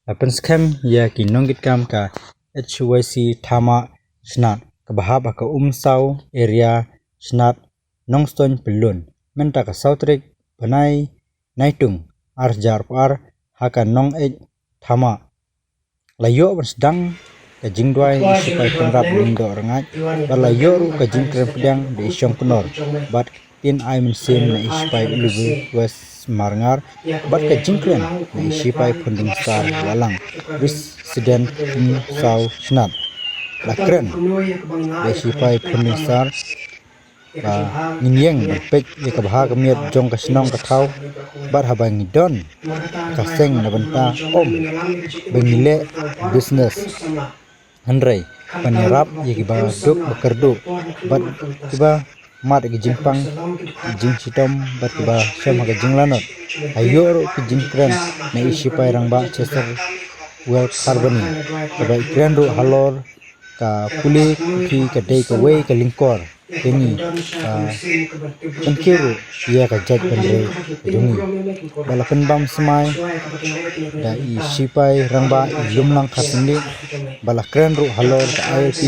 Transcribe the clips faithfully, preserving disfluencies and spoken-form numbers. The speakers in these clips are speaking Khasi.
La pynskhem ïa ki nongkitkam ka H Y C Thamah Shnat kaba hap ha ka Umsaw Area Shnat Nongstoiñ Pyllun mynta ka saw tarik bnai Naitung ar hajar arphew ar ha ka Nongeit Thamah. La ïoh ban sdang ka jingduwai na i shipai kynrad lyngdoh rngaid bad la ïoh ruh ka jingkren pdiang da i shongknor bad ktien ai mynsiem na i shipai Ulubi West Marngar bad ka jingkren na i shipai Phundiang Sar Wahlang, Resident Umsaw Shnat. La kren da i shipai Phundiang Sar ba ngin ïeng ban peit ïa ka bha ka miat jong ka shnong ka thaw bad haba ngi don ka seng na bynta ym ba ngi leh business, hynrei ban ïarap ïa kiba duk ba kyrduh bad kiba mad ïa ki jingpang ki jingshitom bad kiba shem ha ka jinglanot. Ha ïoh ruh ki jingkren na i shipai rangbah Chester Well Kharbani kaba i kren ruh halor ka pule puthi ka dei kawei ka lyngkor ïa ngi, ka pynkiew ruh ïa ka jaitbynriew jong ngi. Ba la pynbam smai da i shipai rangbah i Lumlang Kharsing Lih ba la kren ruh halor ka I L P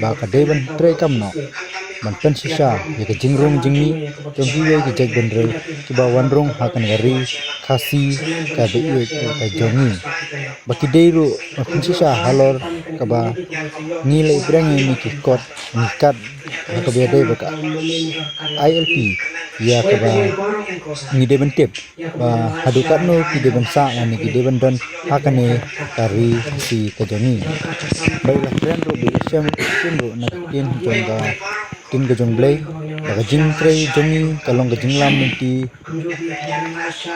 ba ka dei ban treikam noh ban pynshisha ïa ka jingrung jingmih jong kiwei ki jaitbynriew kiba wan rung ha kane ka ri Khasi kaba ïeit ka jong ngi. Ba ki dei ruh ban pynshisha halor kaba ngi leh pyrshang ïa ngi ki kot ngi kat ha kaba ïadei bad ka I L P ïa kaba ngi dei ban tip ba haduh katno ki dei ban sah lane ki dei ban don ha kane ka ri Khasi ka jong ngi. Ba i la kren ruh ba i la shem shem ruh na ka ktien jong ka ktien ka jong Blei ba ka jingtrei jong ngi ka long ka jinglam lynti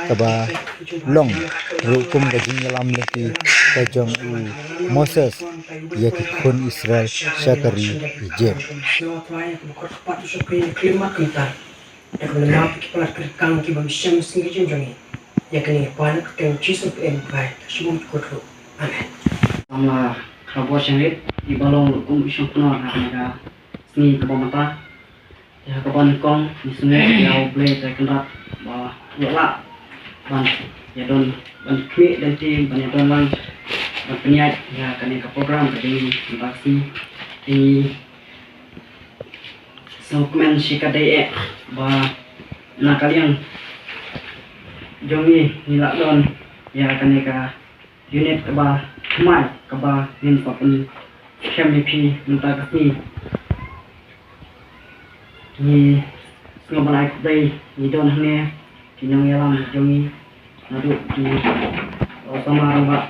kaba long ruh kum ka jingïalam lynti ka jong u Moses ïa ki khun Israel sha ka ri Egypt. Samla Khrabo Shangrit, i ba long ruh kum i shongknor ha kane ka sngi kaba mynta. Ïa kaba nyngkong ngi sngewbha ïa U Blei Trai Kynrad ba u la lah ban ïa don ban khmih lynti ban ïa don lang ban pynïaid ïa kane ka program ka dei mynta ka sngi. Te ngi sngewkmen shikatdei eh ba na ka liang jong ngi ngi la don ïa kane ka unit kaba thymmai kaba ngin sa pynskhem ïa phi mynta ka sngi. Ngi sngewbha ban ai khublei ngi don hangne ki nongïalam jong ngi naduh ki, uh, samla rangbah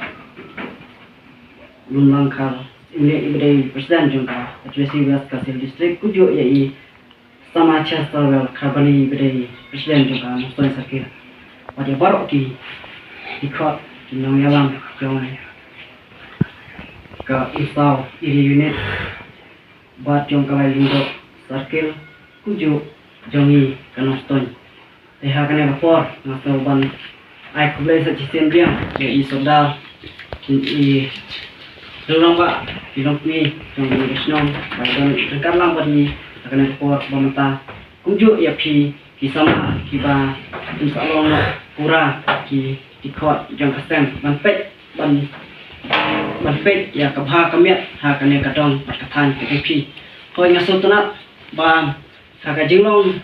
Lumlang Kharsing Lih iba dei president jong ka H Y C West Khasi Hills District, kumjuh ïa i samla Chester Well Kharbani iba dei president jong ka Nongstoiñ Circle. Bad ïa baroh ki, ki khot, ki nongïalam jong ka Umsaw Area Unit bad jong ka Lai Lyngdoh Circle kumjuh jong ngi ka Nongstoiñ. Te ha kane ka por nga sngewbha ban ai khublei sa shisien biang ïa i Sordar, i Rangbah, i longkmie jong ka shnong ba don ryngkat lang bad ngi ha kane ka por ba mynta. Kumjuh ïa phi ki samla kiba pynsahlong noh pura ki, ki khot jong ka seng ban peit ban, ban peit ïa ka bha ka miat ha kane ka dong bad ka thaiñ ka jong phi. Hooid nga sngewtynnat ba ha ka jinglong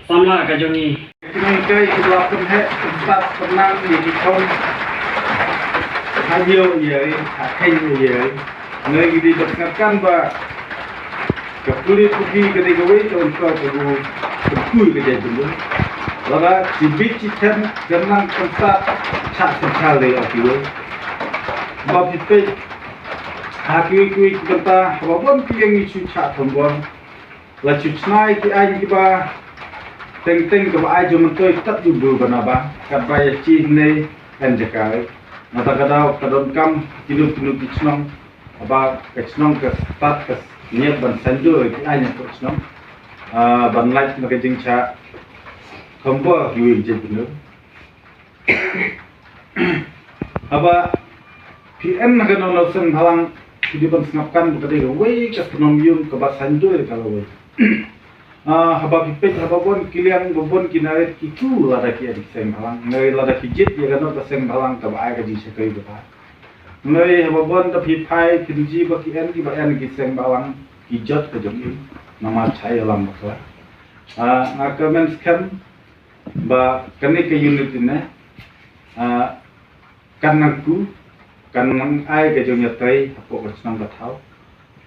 samla ka jong ngi. Kine ki kai kiba pynheh pynstad pynnang ïa ki khon ha ïew ïa ha kheiñ ïa. Ngi dei ban sngewthuh ba ka pule puthi ka dei kawei ka lyngkor kaba kyntu ïa ka jaitbynriew. Lada ki bieit ki them kan nang pynstad shah synshar ïa kiwei. Ba phi peit ha kiwei kiwei ki bynta haba bun ki ïeng ki shu shah thombor. La shu chna ïa ki aiñ kiba teng teng kaba ai jingmyntoi tat ju bun bana ba katba ïa shi hynne kan jaka. Nangta ka daw ka donkam kino kino ki shnong ba ka shnong ka stad ka niat ban saiñdur ïa ki aiñ ha ka shnong, ah, ban lait na ka jingshah thombor kiwei ki jaitbynriew. Haba phi en ha ka nongnoh seng bhalang phi dei ban sngap kan ba ka dei kawei ka shnong ïung kaba saiñdur ïa ka lawei. Ah, haba phi peit haba bun ki liang ba bun ki narit ki kiew lada ki en ki seng bhalang. Ngi lada ki jied ïa kano ka seng bhalang kaba ai ka jingshakri kaba. Ngi haba bun da phi phai phin ji ba ki en kiba en ki seng bhalang ki jot ka jong i. Namar cha ïalam bakla. Ah, nga kmen skhem ba kane ka unit ne, ah, kan nang ku, kan nang ai ka jong ïa trei hapoh ka chnong ka thaw.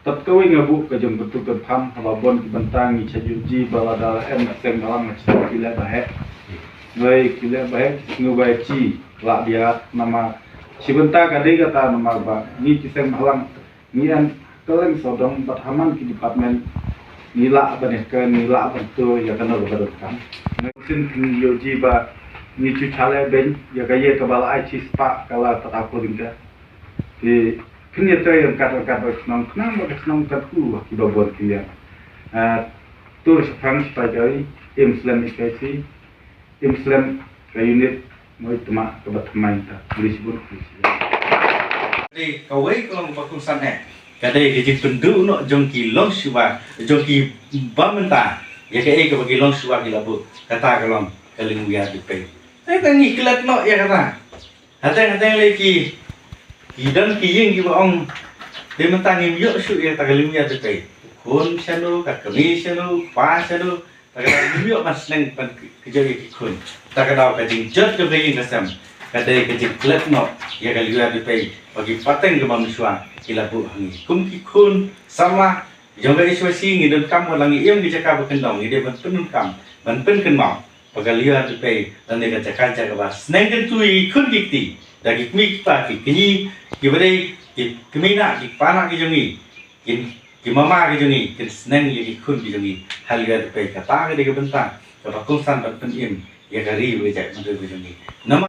Tat kawei nga buh ka jong ka tu ka pham haba bun ki bynta ngi cha ju ji ba lada em ki seng bhalang nga cha ki leh ba heh. Wei ki leh ba heh ki sngew ba chi la biat namar chi bynta ka dei kata namar ba ngi ki seng bhalang ngi en ka leng sawdong bad ha man ki department ngi lah ban ïa ka ngi lah ban tu ïa kano ka ba donkam. Ngi sin ngi ïoh ji ba ngi chu chale ben ïa ka ïa ka ba la ai chi spah ka la ta ta ko ding ka. Ki phin ïa te ïa kat kat ba chnong khnang ba chnong kat ku ki ba bun ki ïa. Ah, tur sa phang spa jai im slem i kai si. Im slem ka unit noi tma ka ba tmai ta. Beli sibun beli sibun. Dei kawei ka long ba kongsan eh. Ka dei ka jingpynduh noh jong ki longshuwa, jong ki ba mynta. Ïa kaei kaba ki longshuwa ki la buh. Kata ka long ka Lyngwiar Dipei. Te ka ngi klet noh ïa kata. Hateng hateng lei ki ki don ki ïing kiba ong. Te mynta ngim ïoh shuh ïa kata ka Lyngwiar Dipei. Khun shano, ka kmie shano, pa shano. Ta ka daw ngim ïoh ban sneng ban kjoi ïa ki khun. Ta ka daw ka jingjot jong ka ïing ka sem ka dei ka jingklet noh ïa ka Lyngwiar Dipei ba ki pateng kiba mynshuwa ki la buh ha ngi. Kum ki khun samla jong ka H Y C ngi donkam ba la ngi im ki jaka ba kyndong ngi dei ban pyndonkam ban pynkynmaw ba ka Lyngwiar Dipei lane ka jaka jaka ba sneng kyntu ïa ki khun ki kti da ki kmie ki kpa ki kñi kiba dei ki kmie na ki kpa na ki jong ngi. Kin ki mama ki jong ngi kin sneng ïa ki khun ki jong ngi ha Lyngwiar Dipei kata ka dei ka bynta kaba kongsan ban pynim ïa ka ri bad ka jaitbynriew ka jong ngi. Namar